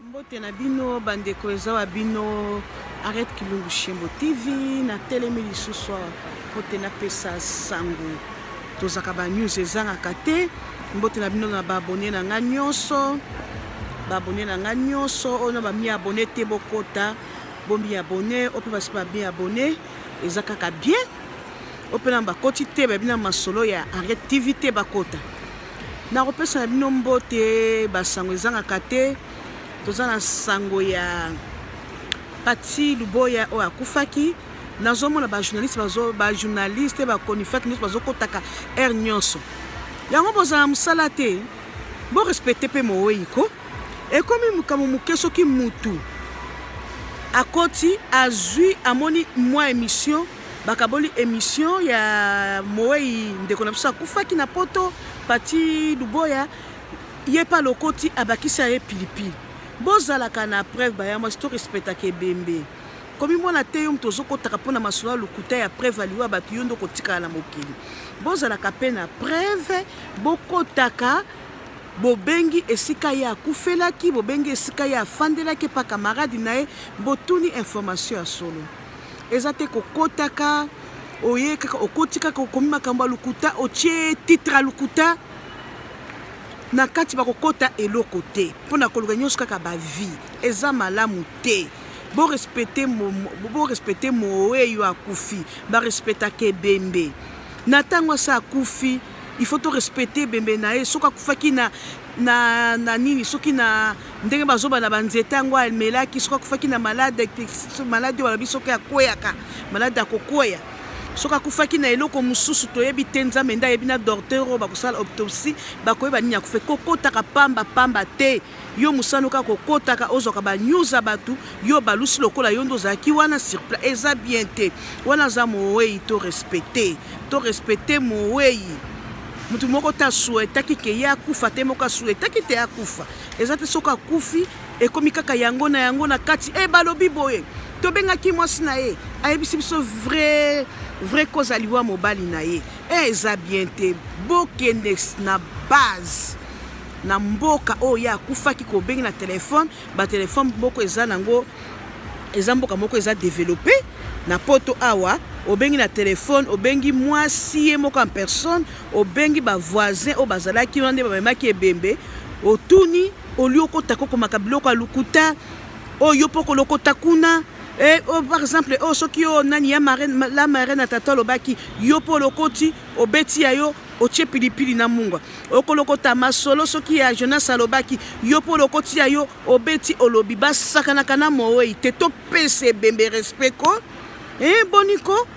Mbote na bino bandeko, eza wa bino Arrête Kilungu Shembo TV. Natelemi lisusu awa mpo te napesa sango, tozalaka ba news ezangaka te. Mbote na bino na ba abonné na nga nyonso, ba abonné na nga nyonso oyo na bami abonné te, bokota bomi abonné. Oyo mpe basi bami abonné, eza kaka bien. Oyo mpe na bakoti te, bayebi na masolo ya Arrête TV te, bakota. Nakopesa na bino mbote, basango ezangaka te. Toza na sango ya Pati Luboya oyo akufaki. Nazomona bajournaliste, bajournaliste bakonifaki nyonso bazokotaka aire nyonso yango. Bozala mosala te, borespecte mpe mowei ko. Ekomi mokambo moke, soki mutu akoti, azwi, amoni mwa émission, bakaboli émission ya mowei, ndeko na biso akufaki na Poto, Pati Luboya, ye mpe alokoti, abakisi ye pilipili. Bozalaka na preuve, baya mwasi, to respectaka ebembe. Komimona te yo moto ozokotaka mpona masolo ya lokuta ya preuve aliwa bato, yo nde okotikala na mokili. Bozalaka mpe na preuve, bokotaka, bobengi esika ye akufelaki, bobengi esika ye afandelaki epa camarade na ye, botuni information ya solo. Eza te kokotaka, oye kaka, okoti kaka, okomi makambo ya lokuta, otie titre ya lokuta na kati, bakokota eloko te mpona koluka nyonso kaka bavie. Eza malamu te. Borespecte, borespecte moweyo akufi. Barespectaka ebembe na ntango asa akufi. Il faut torespecte ebembe na ye. Soki akufaki na nini, soki na ndenge bazoba na banzete yango amelaki, soki akufaki na malade, maladi oyo balobi soki akweyaka, maladi akokweya, soki akufaki na eloko mosusu, toyebi te. Nzambe nde ayebi, na docteur oyo bakosala autopsie bakoyeba nini akufa. Kokotaka pamba pamba te. Yo mosano kaka kokotaka, ozwaka banews ya bato, yo balusi lokola yo nde ozalaki wana sur place. Eza bien te. Wana aza mowei, to respecte, to respecte mowei. Motu moko te asouhaitaki ke ye akufa te, moko asouhaitaki te akufa. Eza te soki akufi, ekomi kaka yango na yango na kati e balobi boye, tobengaki mwasi na ye, ayebisi biso vrai vrai cause ya liwa mobali na ye. E eza bien te. Bokende na base na mboka oyo ye akufaki, kobengi na telefone. Batelefone moko eza nango, eza mboka moko eza développé na Poto awa. Obengi na telefone, obengi mwasi ye moko en personne, obengi bavoisin oyo bazalaki wana nde bamemaki ebembe, otuni. Olie okota kokomaka biloko ya lokuta oyo yo mpo kolokota kuna. Oh, par exemple oyo, soki oyo nani ya marraine, la marraine ya tata alobaki, yo mpo olokoti, obeti ya yo, otie pilipili na mungwa. Okolokota masolo soki ya Jonas alobaki, yo mpo olokoti ya yo, obeti, olobi. Basakanaka na mowei te. Topesa ebembe respect ko. Boni ko,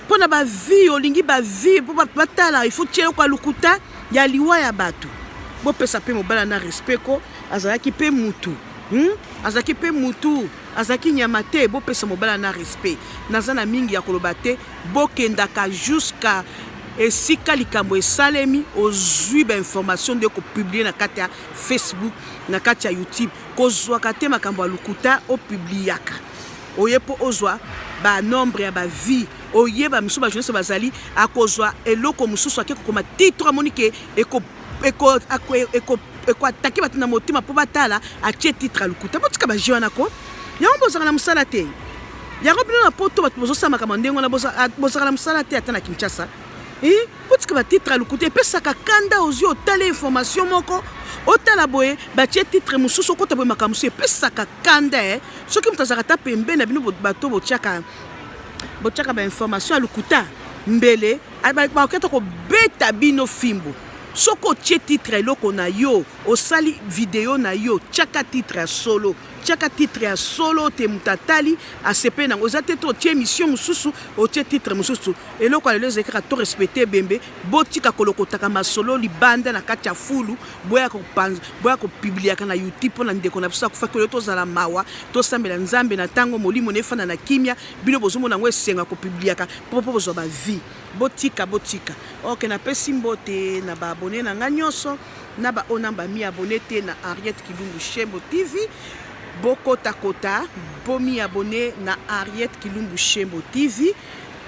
mpo na bavie, olingi bavie mpo bato batala, il faut tie eloko ya lokuta ya liwa ya bato. Bopesa mpe mobala na respect ko. Azalaki mpe mutu, Azalaki mpe mutu, azalaki nyama te. Bopesa mobala na respect. Naza na mingi ya koloba te. Bokendaka jusqu'à esika likambo esalemi, ozwi bainformation nde kopublie na kati ya Facebook, na kati ya YouTube. Kozwaka te makambo ya lokuta, opubliaka, oye mpo ozwa banombre ya bavie. Oyeba misusu, bajournaliste bazali, akozwa eloko mosusu, ake kokoma titre, amoni ke ekoatake bato na motema mpo batala, atie titre ya lokuta. Botika bajeu wana ko. Yango bozalaka na mosala te. Yango bino na Poto, bato bozosala makambo ndenge wana, bozalaka na mosala te. Ata na Kinshasa, botika batitre ya lokuta, epesaka kanda. Ozwi, otala information moko, otala boye, batie titre mosusu, okota boye, makambo mosusu epesaka kanda. Soki moto azalaka ata pembeni na bino, bato botiaka bainformation ya lokuta, mbele bakoki ata kobeta bino fimbo. Soki otie titre eloko na yo, osali video na yo, tiaka titre ya solo, tiaka titre ya solo te moto atali asepeli nango. Eza te to otie émission mosusu, otie titre mosusu. Eloko ya lelo ezali kaka to respecte ebembe. Botika kolokotaka masolo libanda na kati ya fulu, boya kopubliaka na YouTube mpo na ndeko na biso akufaki oyo. Tozala mawa, tosambela Nzambe na ntango molimo na efanda na kimia. Bino bozomona yango esenga kopubliaka mpo bozwa bavie. Botika, botika. Ok, napesi mbote na baabonné na nga nyonso, na baoyo na bami abonné te na Ariette Kilungu Shembo TV. Bokotakota, bomi abonné na Ariette Kilumbu Shembo TV.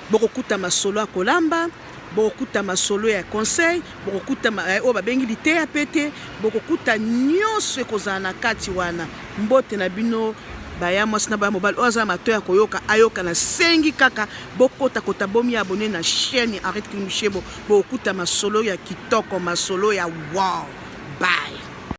Bokokuta masolo ya kolamba. Bokokuta masolo ya conseil, bokokuta oyo babengi liteya pete, bokokuta nyonso ekozala na kati wana. Mbote na bino baya mwasi na baya mobali, oyo aza na matoi ya koyoka ayoka. Nasengi kaka bokotakota, bomi abonner na chaîne Arrête Kilumbu Shebo, bokokuta masolo ya kitoko, masolo ya wow. Bye.